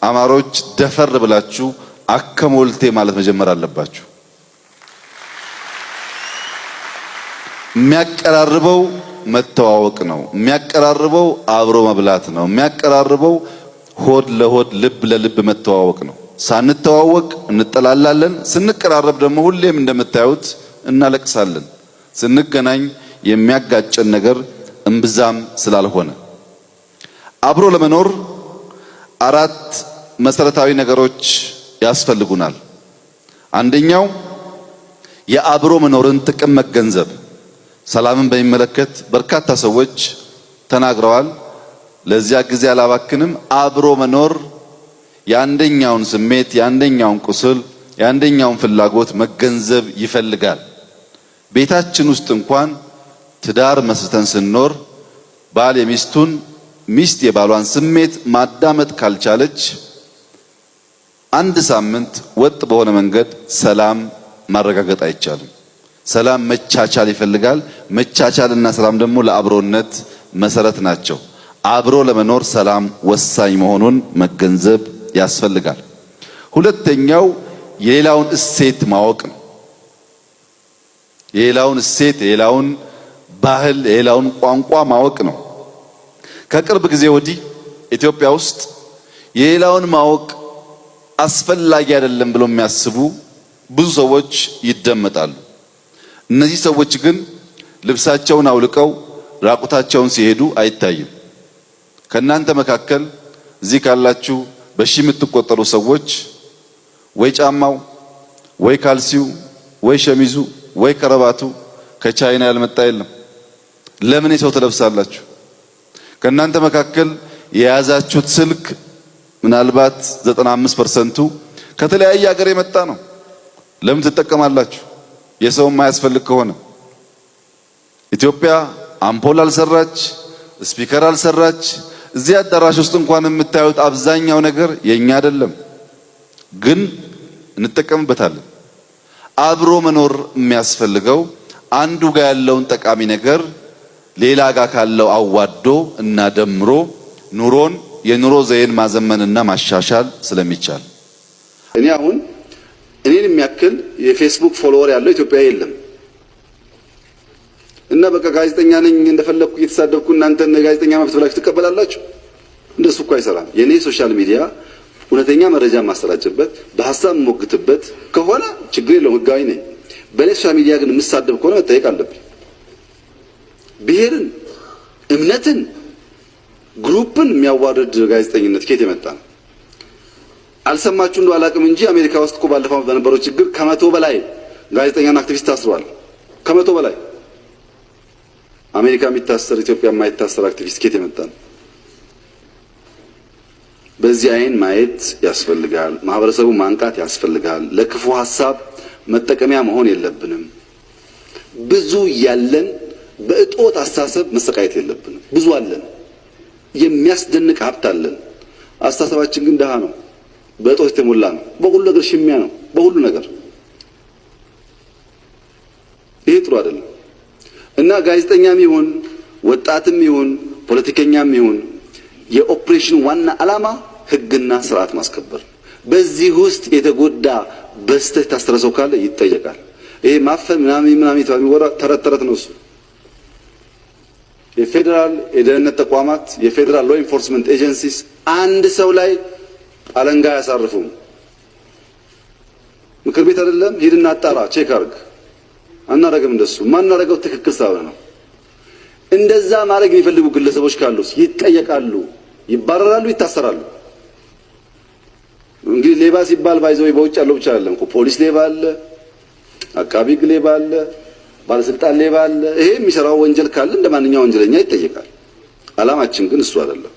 አማሮች ደፈር ብላችሁ akkam oolte ማለት መጀመር አለባችሁ። የሚያቀራርበው መተዋወቅ ነው። የሚያቀራርበው አብሮ መብላት ነው። የሚያቀራርበው ሆድ ለሆድ ልብ ለልብ መተዋወቅ ነው። ሳንተዋወቅ እንጠላላለን። ስንቀራረብ ደግሞ ሁሌም እንደምታዩት እናለቅሳለን። ስንገናኝ የሚያጋጨን ነገር እምብዛም ስላልሆነ አብሮ ለመኖር አራት መሰረታዊ ነገሮች ያስፈልጉናል። አንደኛው የአብሮ መኖርን ጥቅም መገንዘብ። ሰላምን በሚመለከት በርካታ ሰዎች ተናግረዋል። ለዚያ ጊዜ አላባክንም። አብሮ መኖር የአንደኛውን ስሜት፣ የአንደኛውን ቁስል፣ የአንደኛውን ፍላጎት መገንዘብ ይፈልጋል። ቤታችን ውስጥ እንኳን ትዳር መስርተን ስንኖር ባል የሚስቱን ሚስት የባሏን ስሜት ማዳመጥ ካልቻለች አንድ ሳምንት ወጥ በሆነ መንገድ ሰላም ማረጋገጥ አይቻልም። ሰላም መቻቻል ይፈልጋል። መቻቻልና ሰላም ደግሞ ለአብሮነት መሰረት ናቸው። አብሮ ለመኖር ሰላም ወሳኝ መሆኑን መገንዘብ ያስፈልጋል። ሁለተኛው የሌላውን እሴት ማወቅ ነው። የሌላውን እሴት፣ የሌላውን ባህል፣ የሌላውን ቋንቋ ማወቅ ነው። ከቅርብ ጊዜ ወዲህ ኢትዮጵያ ውስጥ የሌላውን ማወቅ አስፈላጊ አይደለም ብሎ የሚያስቡ ብዙ ሰዎች ይደመጣሉ። እነዚህ ሰዎች ግን ልብሳቸውን አውልቀው ራቁታቸውን ሲሄዱ አይታይም። ከእናንተ መካከል እዚህ ካላችሁ በሺህ የምትቆጠሩ ሰዎች ወይ ጫማው ወይ ካልሲው ወይ ሸሚዙ ወይ ከረባቱ ከቻይና ያልመጣ የለም። ለምን የሰው ትለብሳላችሁ? ከእናንተ መካከል የያዛችሁት ስልክ ምናልባት 95%ቱ ከተለያየ ሀገር የመጣ ነው። ለምን ትጠቀማላችሁ? የሰው የማያስፈልግ ከሆነ። ኢትዮጵያ አምፖል አልሰራች፣ speaker አልሰራች። እዚህ አዳራሽ ውስጥ እንኳን የምታዩት አብዛኛው ነገር የኛ አይደለም፣ ግን እንጠቀምበታለን። አብሮ መኖር የሚያስፈልገው አንዱ ጋር ያለውን ጠቃሚ ነገር ሌላ ጋር ካለው አዋዶ እና ደምሮ ኑሮን የኑሮ ዘይን ማዘመንና ማሻሻል ስለሚቻል። እኔ አሁን እኔን የሚያክል የፌስቡክ follower ያለው ኢትዮጵያዊ የለም። እና በቃ ጋዜጠኛ ነኝ እንደፈለግኩ እየተሳደብኩ እናንተን ጋዜጠኛ መብት ብላችሁ ትቀበላላችሁ? እንደሱ እኮ አይሰራም። የኔ social media እውነተኛ መረጃ የማሰራጭበት፣ በሀሳብ የምሞግትበት ከሆነ ችግር የለውም፣ ህጋዊ ነኝ። በእኔ social media ግን የምሳደብ ከሆነ መጠየቅ አለብኝ። ብሔርን፣ እምነትን፣ group ን የሚያዋርድ ጋዜጠኝነት ከየት የመጣ ነው? አልሰማችሁ እንደው አላቅም እንጂ አሜሪካ ውስጥ እኮ ባለፈው በነበረው ችግር 100 በላይ ጋዜጠኛና አክቲቪስት ታስሯል። 100 በላይ። አሜሪካ የሚታሰር ኢትዮጵያ የማይታሰር አክቲቪስት ከየት የመጣ ነው? በዚህ አይን ማየት ያስፈልጋል። ማህበረሰቡ ማንቃት ያስፈልጋል። ለክፉ ሀሳብ መጠቀሚያ መሆን የለብንም። ብዙ ያለን በእጦት አስተሳሰብ መሰቃየት የለብንም። ብዙ አለን፣ የሚያስደንቅ ሀብት አለን። አስተሳሰባችን ግን ድሃ ነው፣ በእጦት የተሞላ ነው። በሁሉ ነገር ሽሚያ ነው፣ በሁሉ ነገር። ይሄ ጥሩ አይደለም እና ጋዜጠኛም ይሁን ወጣትም ይሁን ፖለቲከኛም ይሁን የኦፕሬሽን ዋና ዓላማ ሕግና ስርዓት ማስከበር። በዚህ ውስጥ የተጎዳ በስተት የታሰረ ሰው ካለ ይጠየቃል። ይሄ ማፈን ምናምን ምናምን የተባለ የሚወራ ተረት ተረት ነው እሱ። የፌዴራል የደህንነት ተቋማት፣ የፌዴራል law enforcement agencies አንድ ሰው ላይ አለንጋ አያሳርፉም። ምክር ቤት አይደለም፣ ሂድና አጣራ፣ check አርግ። አናረግም። እንደሱ ማናረገው ትክክል ስላልሆነ ነው። እንደዛ ማድረግ የሚፈልጉ ግለሰቦች ካሉ ይጠየቃሉ፣ ይባረራሉ፣ ይታሰራሉ። እንግዲህ ሌባ ሲባል by the way በውጭ ያለው ብቻ አይደለም እኮ። ፖሊስ ሌባ አለ፣ አቃቢ ሕግ ሌባ አለ፣ ባለስልጣን ሌባ አለ። ይሄ የሚሰራው ወንጀል ካለ እንደ ማንኛውም ወንጀለኛ ይጠየቃል። አላማችን ግን እሱ አይደለም።